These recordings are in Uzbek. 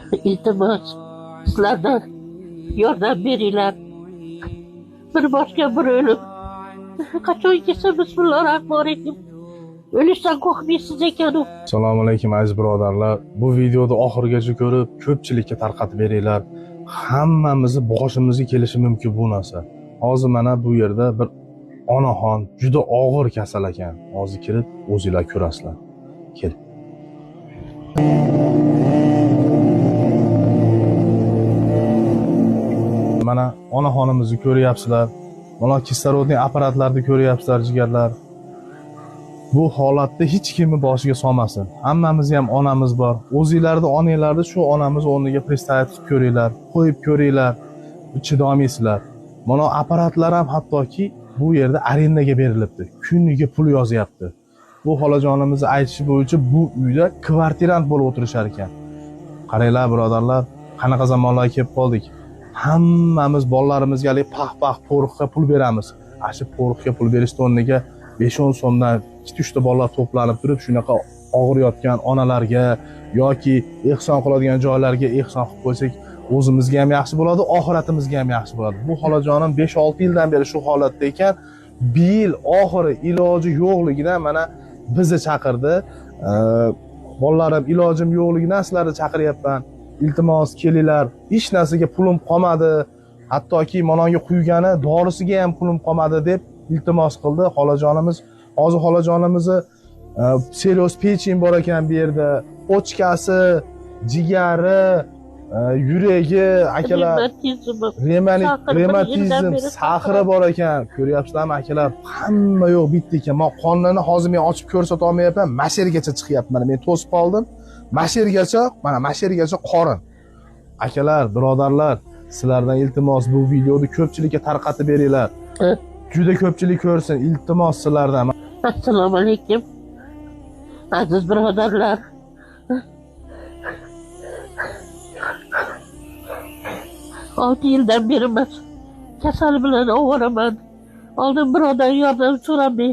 Iltimos, sizlardan yordam beringlar. Bir boshga bir o'lim. Qachon kelsa bismillahirrohmanirrohim. O'lishdan qo'rqmaysiz ekan u. Assalomu alaykum aziz birodarlar. Bu videoni oxirigacha ko'rib, ko'pchilikka tarqatib beringlar. Hammamizni boshimizga kelishi mumkin bu narsa. Hozir mana bu yerda bir onaxon juda og'ir kasal ekan. Hozir kirib o'zinglar ko'rasizlar. Kel. Mana onaxonimizni ko'ryapsizlar. Mana kislorodniy apparatlarni ko'ryapsizlar, jigarlar. Bu holatda hech kimni boshiga solmasin. Hammamizni ham onamiz bor. O'zingizlarni onanglarni shu onamiz o'rniga predstavить qilib ko'ringlar, qo'yib ko'ringlar, chidolmaysizlar. Mana apparatlar ham hattoki bu yerda arendaga berilibdi. Kuniga pul yozyapti. Bu xolajonimizni aytishi bo'yicha bu uyda kvartirant bo'lib o'tirishar ekan. Qaranglar birodarlar, qanaqa zamonlarga kelib qoldik. Hammamiz bolalarimizga hali pax-pax po'riqqa pul beramiz. Ana shu po'riqqa pul berishni o'rniga 5-10 so'mdan 2-3 ta bolalar to'planib turib shunaqa og'ir yotgan onalarga yoki ehson qiladigan joylarga ehson qilib qo'ysak, o'zimizga ham yaxshi bo'ladi, oxiratimizga ham yaxshi bo'ladi. Bu xolajonim 5-6 yildan beri shu holatda ekan. Bir yil oxiri iloji yo'qligidan mana bizni chaqirdi. Bolalarim, ilojim yo'qligidan sizlarni chaqiryapman. Iltimos kelinglar. Hech narsaga pulim qolmadi. Hattoki manonga quygani dorisiga ham pulim qolmadi deb iltimos qildi xolajonimiz. Hozir xolajonimizni serios pechin bor ekan bu yerda. Pochkasi, jigari, yuragi, akalar, revmatizm, saxri bor ekan. Ko'ryapsizlarmi akalar? Hamma yo'q bitta ekan. Men qonini hozir men ochib ko'rsata olmayapman. Mashergacha chiqyapti. Mana men to'sib qoldim. Mashergacha, mana mashergacha qorin. Akalar, birodarlar, sizlardan iltimos bu videoni ko'pchilikka tarqatib beringlar. Juda ko'pchilik ko'rsin, iltimos sizlardan. Assalomu alaykum. Aziz birodarlar. Olti yildan beri men kasal bilan ovoraman. Oldin birovdan yordam so'ramay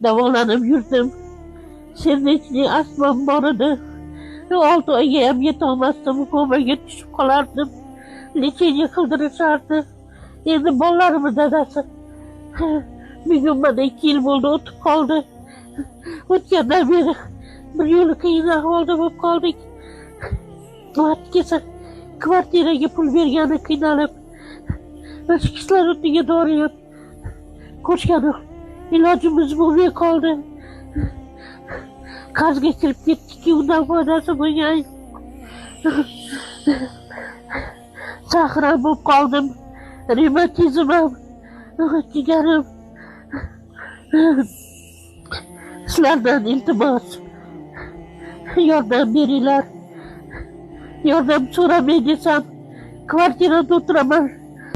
davolanib yurdim. Servetli astmam bor edi. 6 oyga ham yetolmasdim, komaga tushib qolardim. Lecheniya qildirishardi. Endi bolalarimni dadasi bugun mana 2 yil bo'ldi, o'tib qoldi. O'tgandan beri bir yo'li qiyin ahvolda bo'lib qoldik. Vaqt kelsa kvartiraga pul bergani qiynalib, biz kislorodniga dori ham qo'shgani ilojimiz bo'lmay qoldi. Qarzga kirib ketdikki, undan foydasi bo'lgan. Sahra bo'lib qoldim, revmatizm ham, jigarim. Sizlardan iltimos, yordam beringlar. Yordam so'ramay desam, kvartirada o'tiraman.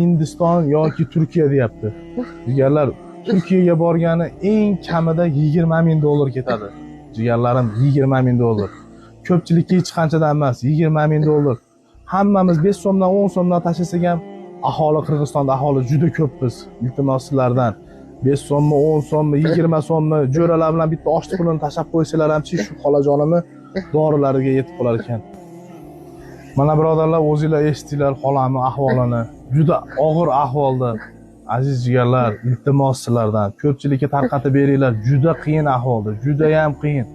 Hindiston yoki Turkiya deyapti. Jigarlar, Turkiyaga borgani eng kamida 20 ming dollar ketadi. Jigarlarim, 20 ming dollar. Ko'pchilikka hech qanchadan emas, 20 ming dollar. Hammamiz 5 so'mdan, 10 so'mdan tashlasak ham aholi, Qirg'izistonda aholi juda ko'p biz. Iltimos sizlardan 5 so'mmi, 10 so'mmi, 20 so'mmi jo'ralar bilan bitta oshni pulini tashlab qo'ysalar hamchi shu xolajonimni dorilariga yetib qolar ekan. Mana birodarlar, o'zinglar eshitdinglar xolamni ahvolini. Juda og'ir ahvolda. Aziz jigarlar, iltimos sizlardan ko'pchilikka tarqatib beringlar. Juda qiyin ahvolda, juda ham qiyin.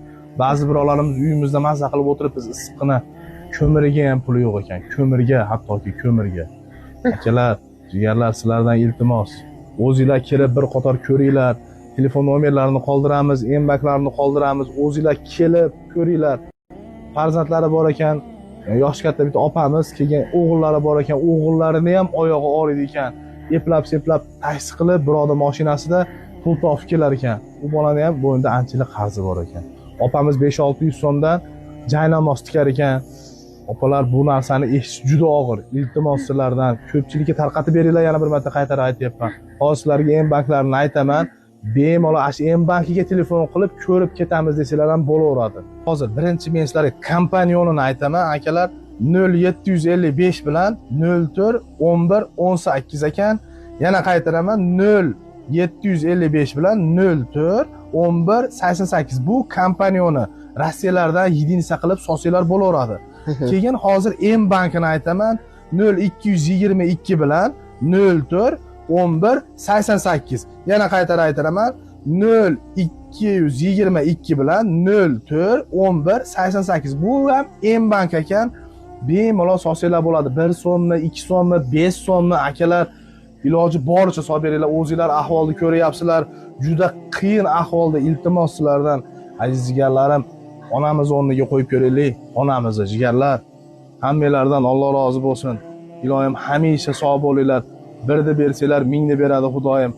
Ba'zi birovlarimiz uyimizda maza qilib o'tiribmiz, issiqqina ko'miriga ham puli yo'q ekan. Ko'mirga, hattoki ko'mirga. Akalar, jigarlar, sizlardan iltimos. O'zinglar kelib bir qator ko'ringlar. Telefon nomerlarini qoldiramiz, embaklarini qoldiramiz. O'zinglar kelib ko'ringlar. Farzandlari bor ekan, yoshi katta bitta opamiz, keyin o'g'illari bor ekan, o'g'illarini ham oyog'i og'riydi ekan. Eplab-seplab taksi qilib, birovning mashinasida pul topib kelar ekan. U bolani ham bo'ynida anchalik qarzi bor ekan. Opamiz 5-600 so'mdan jaynamoz tikar ekan. Opalar, bu narsani eshitish juda og'ir. Iltimos sizlardan ko'pchilikka tarqatib beringlar, yana bir marta qaytarib aytyapman. Hozir sizlarga M-banklarini aytaman. Bemalol ana shu M-bankiga telefon qilib ko'rib ketamiz desalar ham bo'laveradi. Hozir birinchi men sizlarga kompanyonini aytaman, akalar. 0755 bilan 04 11 18 ekan. Yana qaytaraman, 0755 bilan 04 11 88. Bu kompanyoni Rossiyalardan yedinsa qilib sotsalar bo'laveradi. Keyin hozir M bankini aytaman. 0222 bilan 04 11 88. Yana qaytara aytaraman. 0222 bilan 04 11 88. Bu ham M bank ekan. Bemalol solsanglar bo'ladi. 1 so'mmi, 2 so'mmi, 5 so'mmi akalar, iloji boricha solib beringlar. O'zinglar ahvolni ko'ryapsizlar. Juda qiyin ahvolda, iltimos sizlardan aziz jigarlarim, onamiz o'rniga qo'yib ko'raylik. Onamizni jigarlar, hammanglardan Alloh rozi bo'lsin. Iloyim hamisha sog' bo'linglar. Birni bersanglar mingni beradi Xudoyim.